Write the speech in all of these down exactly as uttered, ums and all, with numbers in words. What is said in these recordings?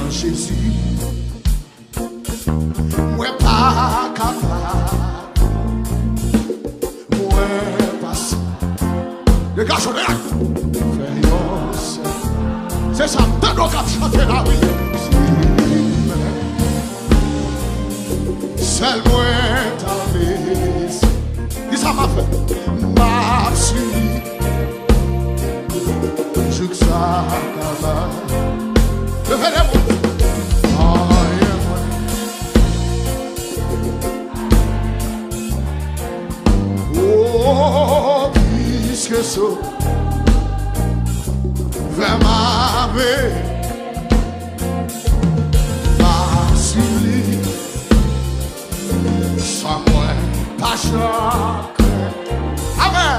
Jezi, mwen pa kapab. Mwen pase. Degaje w, degaje w. Fè yon sèl. Se sa m tande w k ap chante la, wi. Sèl mwen ta bezwen. Kisa m ap fè? M ap swiv. Jouk sa kaba. Leve de mwen. Anyen mwen. Oh, plis ke sovè m ave. M ap swiv li. San mwen pa chak. Amèn.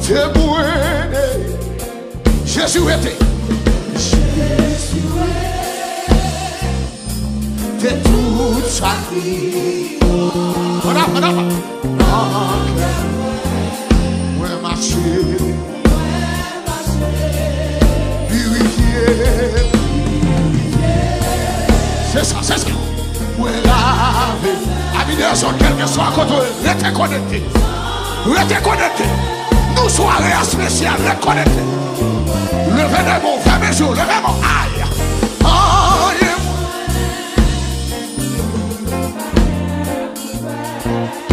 Temwen de Jezi rete. Jezi rete. De tout sa ki. Fò n ap, fò n ap. Mwen mache. Pirifye. Se sa, se sa. Mwen lave. Ami de zòn, kèlkeswa kote w ye, rete konekte. Rete konekte. Nou sware a espesyal, rete konekte. Leve de men w, fèmen je w, leve men w. Ay! Ay!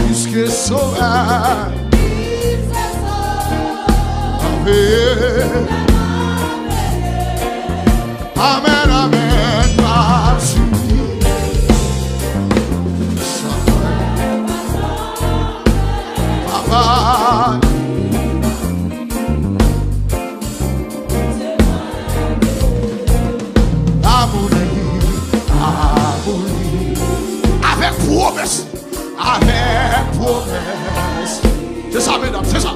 Piske sovè. Amèn, amèn, m ap swiv. Papa. Amou li, amou li. Avèk pwomès. Avèk pwomès. Se sa, medam, se sa.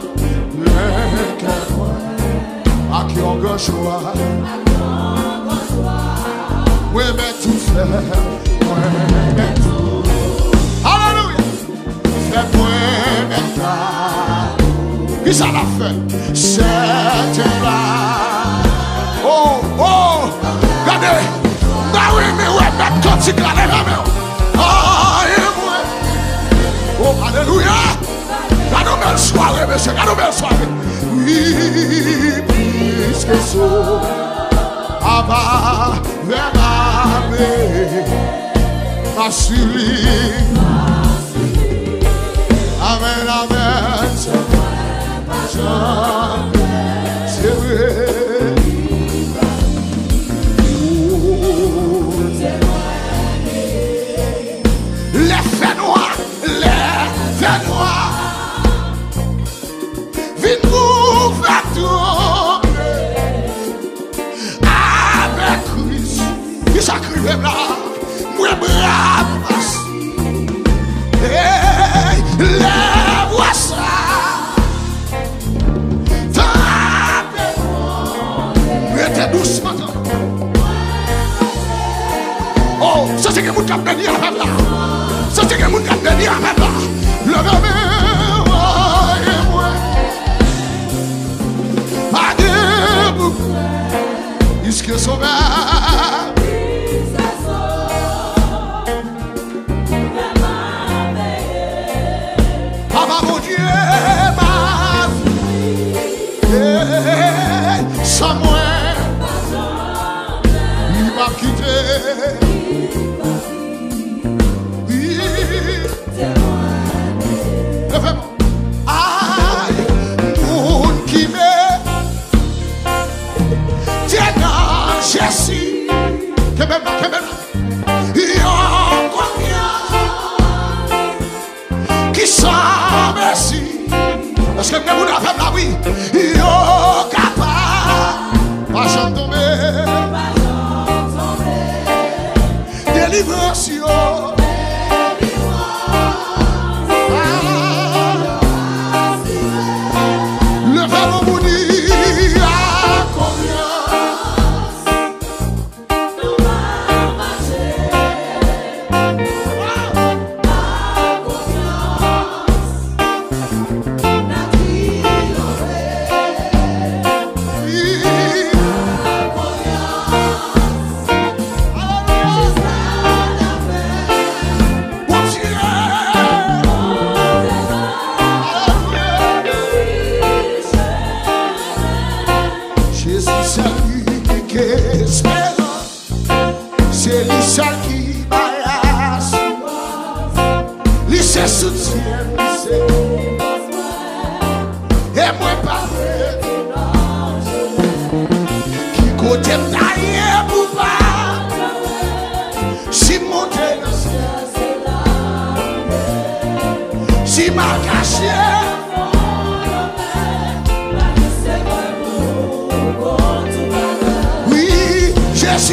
Lè kè mwen ak yon gran jwa. Mwen mèt tou fè. Mwen mèt tou. Alelouya. Fè mwen mèt la. Kisa l ap fè? Sèten la. Oh, oh. Gade. M ta renmen wè mèt kantik la leve men w. Aye mwen. Oh, alelouya. Gade yon bèl sware, mesye. Gade yon bèl sware. Wi, plis ke so. Aba, vèb abe. M ap swiv li. Amèn, amèn. Se vre. Lè fènwa, lè fènwa. Vin pou fè tonbe avèk Kris. Kisa k rive m la? Mwen brave pase. Hey, lè vwa sa frape mwen, rete dousman. Oh, santi gen moun k ap beni avè m la. Santi gen moun k ap beni avè m la. Leve men w, e mwen. Pa gen pou. Piske sovè. Papa Bondye, m ap. Hey, san mwen, li p ap kite. Wi. Leve men. Ay, moun ki mete nan Jezi.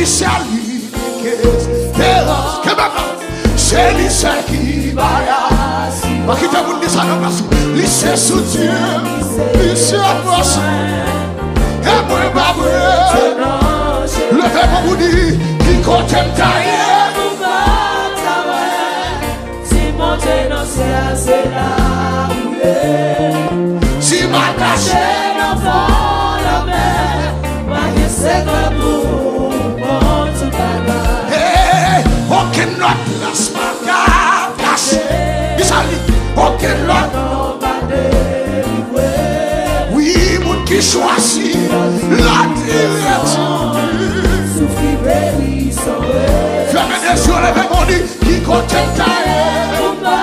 Li se li ki esperans. Kenbe la. Se li sèl ki bay. Pa kite moun di sa nan plas ou. Li se soutyen. Li se fòs. E mwen pa mwen. Leve men w pou di, ki kote m ta ye? Si m monte nan syèl, se la ou ye. Si m al kache nan fon lanmè, pa gen sekrè pou ou, bon, tout bagay. Hey, okenn lòt plas pa ka kache. Kisa li? Okenn lòt non pa delivre. Wi, moun ki chwazi la direksyon. Souf ki beni, sanble. Fèmen de zye w, leve men w, di, ki kote m ta ye? Ou pa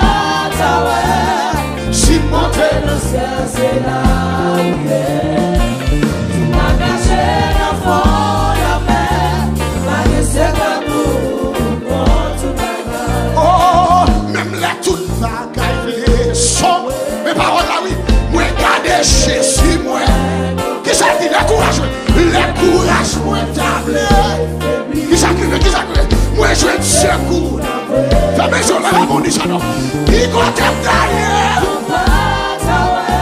ta wè. Si m monte nan syèl, se la ou ye. Si m al kache nan fon lanmè, pa gen sekrè pou ou, bon, tout bagay. Oh, menm lè tout bagay vle sonb. Men pawòl la, wi. Mwen gade Jezi mwen. Kisa l di? Lè kouraj mwen, lè kouraj mwen ta vle. Kisa k rive? Kisa k rive? Mwen jwenn sekou. Fèmen je w, leve men w, di sa non. Ki kote m ta ye? Ou pa ta wè.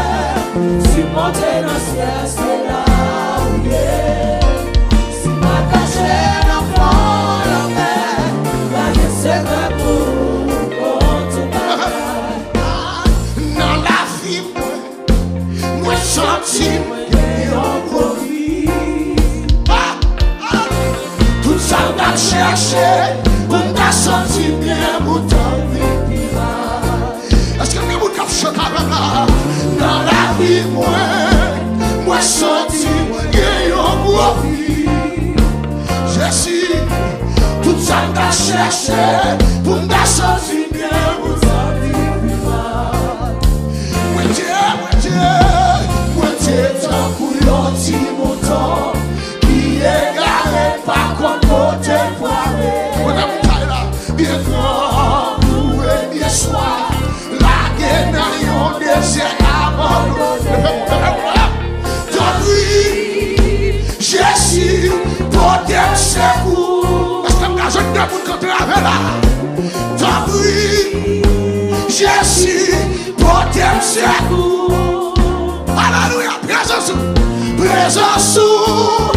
Si m monte nan syèl, se la ou ye. Si m al kache nan fon lanmè, pa gen sekrè pou ou, bon, tout bagay. Nan lavi mwen, mwen santi mwen gen yon gwo vi. Ah, ah. Tout sa m t ap chèche pou m ta santi m byen, pou m t anvi pi mal. Èske gen moun k ap chante avè m la? Nan lavi mwen, mwen santi mwen gen yon gwo vi. Jezi, tout sa m t ap chèche pou m ta santi m byen, pou m t anvi pi mal. Bondye, Bondye, Bondye tankou yon ti mouton ki egare, pa konn kote l prale. Kote moun sa ye la? Byen gran pou premye swa, lage nan yon dezè abandone. Tanpri, Jezi, pote m sekou. Èske m ka jwenn de moun kanpe avè la? Tanpri, Jezi, pote m sekou. Alelouya, prezans ou. Prezans ou,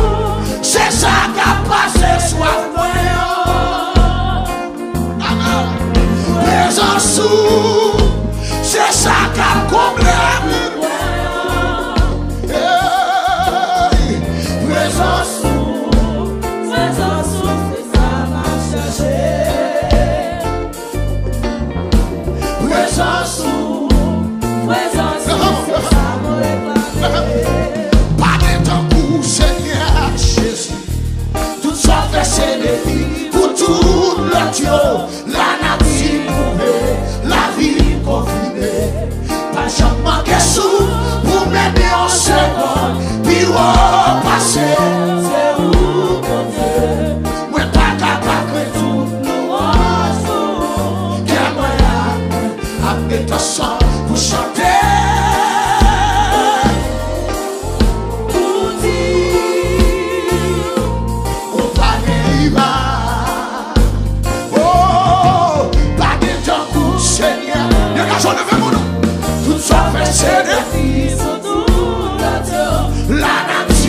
se sa k ap pase swaf mwen an. Amen. Prezans ou, se sa k ap konble vide mwen an. Hey, prezans ou, prezans ou, se sa m ap chache. Prezans ou, prezans ou, se sa mwen reklame. Pa gen tankou w, Senyè Jezi. Tout sa w fè se defi pou tout lòt yo. Lanati pwouve lavi konfime. Pa janm manke souf pou mennen yon segonn pi wo pase. Se ou, Bondye. Mwen pa ka pa kwe tout louwanj pou ou. Kè mwen ak mwen ap met ansanm pou chante. Pou di ou pa gen rival. Oh, pa gen tankou w, Senyè. Degaje w, leve men w. Tout sa w fè se defi sou tout lòt yo. Lanati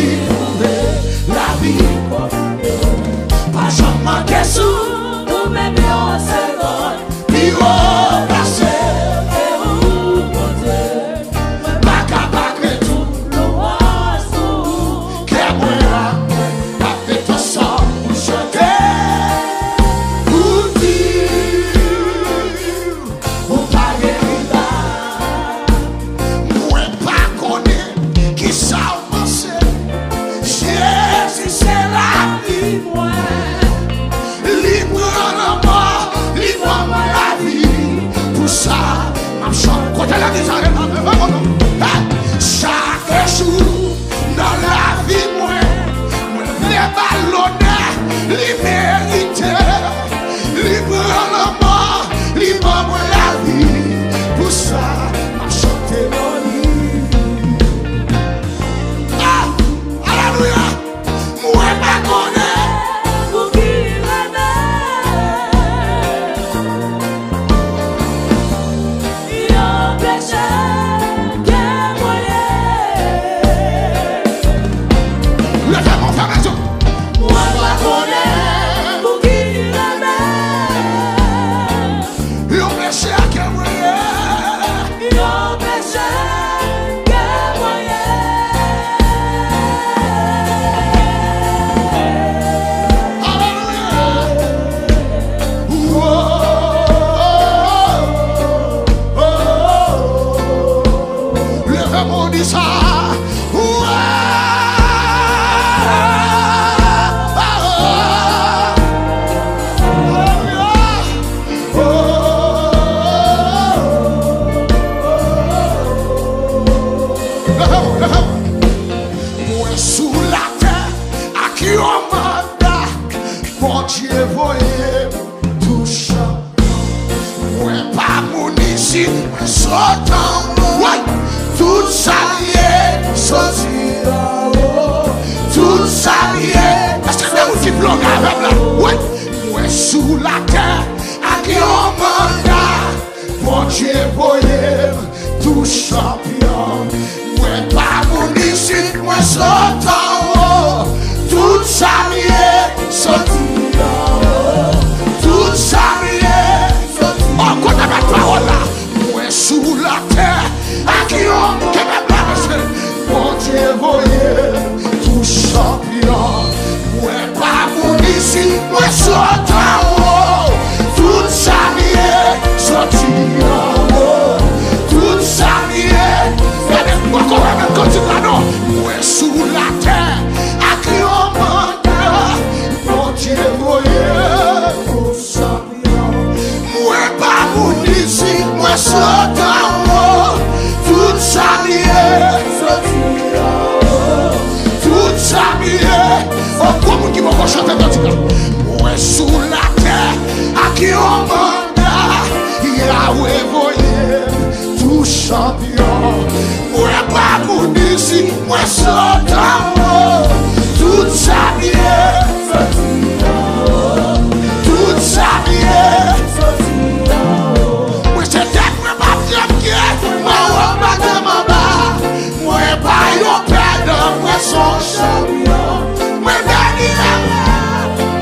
Otan, woy, tout sa m ye, soti anwo. Tout sa m ye. Èske gen moun ki plonge avè m la? Woy, mwen sou latè ak yon manda. Bondye voye m tou chanpyon. Mwen pa moun isit, mwen sot anwo. Tout sa m ye, soti anwo. Tout sa m ye, soti anwo. Kote mèt pawòl la? Mwen sou latè ak yon, kenbe m la, mesye. Bondye voye m tou chanpyon. Mwen pa moun isit, mwen sot anwo. Tout sa m ye, soti anwo. Tout sa m ye. Gade, m poko renmen kantik la, non. Mwen sou latè ak yon manda. Bondye voye m tou chanpyon. Mwen pa moun isit, mwen sot anwo. Tout sa m ye, soti anwo. Tout sa m ye. O, gwo moun ki poko chante kantik la. Mwen sou latè ak yon manda. Yawe voye m tou chanpyon. Mwen pa moun isit, mwen sot anwo. Tout sa m ye, soti anwo. Tout sa m ye, soti anwo. Mwen se tèt, mwen p ap janm kye, mwen wo, m p ap janm anba. Mwen pa yon pèdan, mwen se yon chanpyon. Mwen beni la,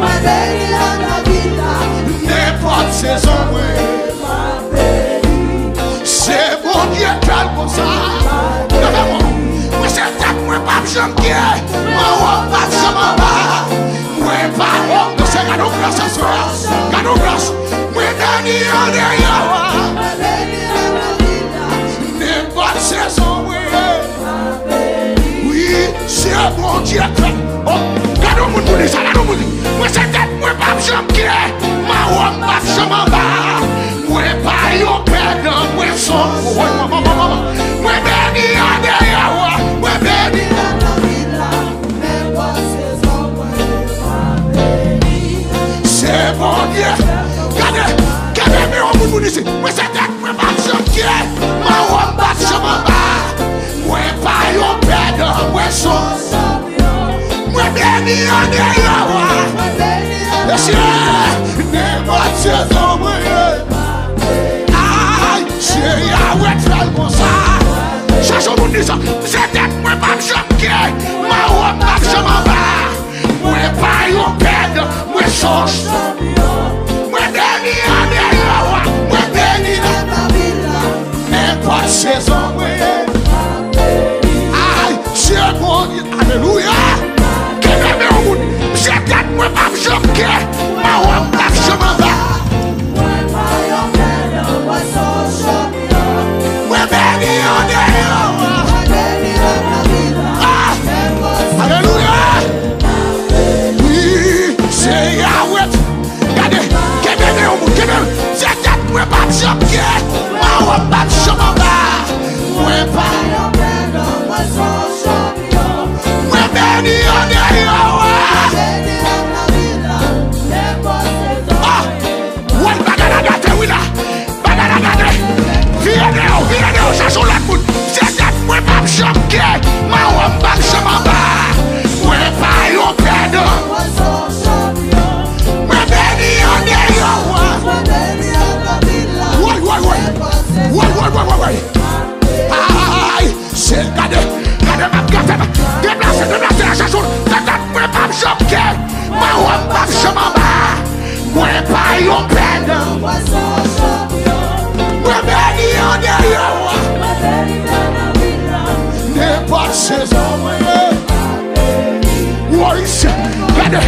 mwen beni la, lavi la. Nenpòt sezon mwen. Se Bondye k fè l konsa. Gade mwen. Mwen se tèt, mwen p ap janm kye. Mwen wo, m p ap janm anba. Mwen pa wo. Mesye, gade yon gras aswè a. Gade yon gras. Mwen beni andeyò a. Nenpòt sezon mwen. Wi, se Bondye k fè. O, gade yon moun pou li sa, gade yon moun li. Mwen se tèt, mwen p ap janm kye, mwen wo, m p ap janm anba. Mwen pa yon pèdan, mwen se yon, mwen beni andeyò a, mwen beni. Se Bondye. Gade, gade men yon moun pou li si. Mwen se tèt, mwen p ap janm kye, mwen wo, m p ap janm anba. Mwen pa yon pèdan, mwen se yon. Mwen beni andeyò a. Mesye, nenpòt sezon mwen ye. Ay, se Yawe k fè l konsa. Chache yon moun di sa. Se tèt mwen p ap janm kye. Mwen wo, m p ap janm anba. Mwen pa yon pèdan, mwen se yon. Mwen beni andeyò a, mwen beni nan nenpòt sezon mwen ye. Ay, se Bondye, alelouya. Kenbe men yon moun, se tèt mwen p ap janm kye, mwen wo, m p ap janm anba. Mwen beni andeyò a. Ah, alelouya. Wi, se Yawe. Gade, kenbe men yon moun, kenbe men. Se tèt mwen p ap janm kye, mwen wo, m p ap janm anba. Mwen pa. Mwen beni andeyò a. Ah, woy, bagay la gate wi la. Bagay la gate. Vire deyò, vire deyò, chache yon lòt moun. Se tèt mwen p ap janm kye, mwen wo, m p ap janm anba. Mwen pa yon pèdan. Mwen beni andeyò a. Woy, woy, woy. Woy, woy, woy, woy, woy. Ay, se, gade, gade, m ap gate, deplase, deplase, chache yon. Se tèt mwen p ap janm kye, mwen wo, m p ap janm anba. Mwen pa yon pèdan. Mwen beni andeyò a. Nenpòt sezon mwen ye. Woy, se, gade,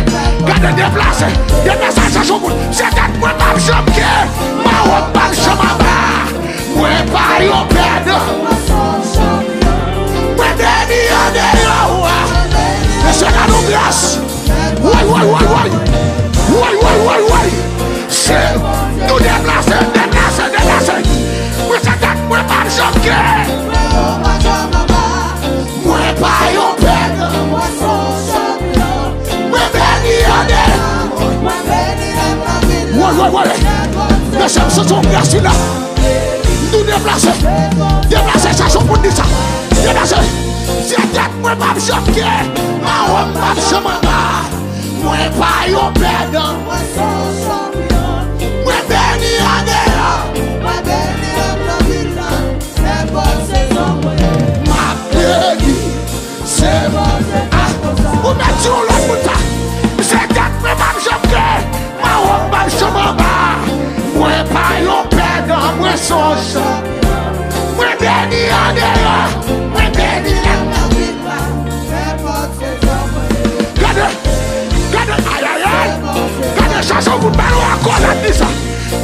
gade, deplase, deplase, chache yon moun. Se tèt mwen p ap janm kye, mwen wo, m p ap janm anba. Mwen pa yon pèdan. Mwen beni andeyò a. Mesye, gade yon gras. Woy, woy, woy, woy. Woy, woy, woy, woy. Se, nou deplase, deplase, deplase. Mwen se tèt mwen p ap janm kye. Mwen pa yon pèdan. Mwen beni andeyò. Woy, woy, woy. Mesye, m santi yon gras la. Nou deplase. Deplase, chache yon moun di sa. Deplase. Se tèt mwen p ap janm kenbe, mawon m p ap janm anba. Mwen pa yon pèdan. Mwen beni andeyò. M ap beni. Se Bondye. Ah, ou mèt di yon lòt moun sa. Se tèt mwen p ap janm kenbe, mawon m p ap janm anba. Mwen pa yon pèdan, mwen se yon chanpyon. Mwen beni andeyò, mwen beni anndan. Gade, gade, ayayay. Gade, chache yon moun ba l yon akòlad di sa.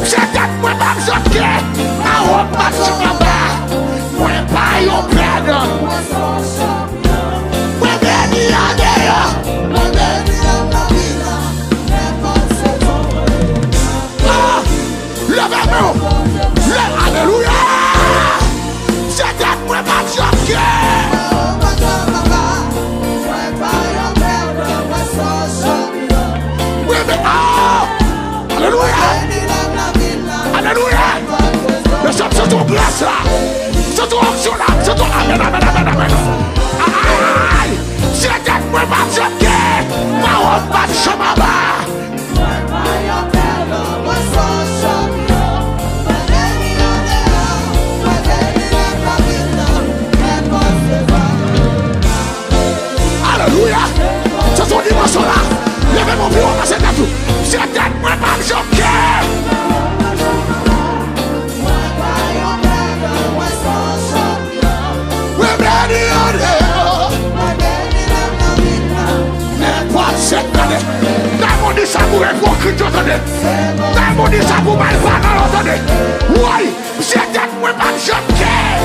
Se tèt mwen p ap janm kenbe, mawon m p ap janm anba. Mwen pa yon pèdan. Mwen beni andeyò. Mwen beni anndan. Ah! Leve men w. Leve, alelouya. Se tèt mwen p ap janm kenbe. Mwen beni, ah! Alelouya. Alelouya. Mesye, se yon gras la. Se yon onksyon la. Se yon, amèn, amèn, amèn, amèn. Ay! Se tèt mwen p ap janm kenbe, mawon m p ap janm anba. Alelouya. Se yon dimansyon la. Leve men w pi wo pase tèt ou. Se tèt mwen p ap janm kenbe. Mwen beni andeyò. Nenpòt se, tande. Daymond di sa pou ipokrit yo, tande. Daymond di sa pou malpalan yo, tande. Woy, se tèt mwen p ap janm kenbe.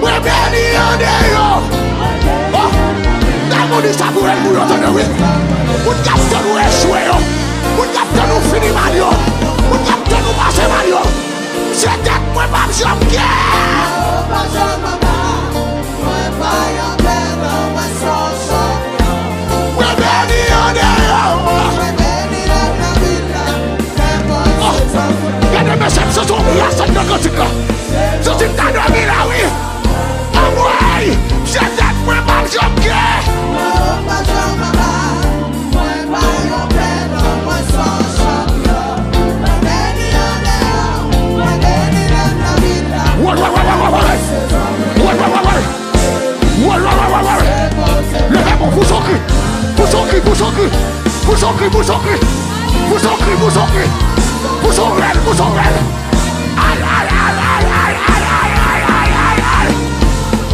Mwen beni andeyò. Oh, Daymond di sa pou ènmi w yo, tande wi. Moun k ap tann ou echwe yo. Moun k ap tann ou fini mal yo. Moun k ap tann ou pase mal yo. Se tèt mwen p ap janm kenbe. Mwen beni andeyò. Oh, gade mesye, m santi yon gras anndan kantik la. Santi m ta dòmi la wi. Anmwey, se tèt mwen p ap janm kenbe. Woy, woy, woy, woy, woy, woy. Woy, woy, woy, woy, woy. Woy, woy, woy, woy, woy. Leve men w, pouse yon kri. Pouse yon kri, pouse yon kri. Pouse yon kri, pouse yon kri. Pouse yon kri, pouse yon kri. Pouse yon rèl, pouse yon rèl. Ay, ay, ay.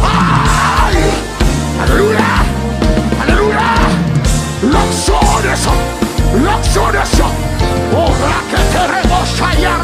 Ay! Alelouya! Alelouya! L'onction descend! L'onction descend! Oh, raketerebo shaya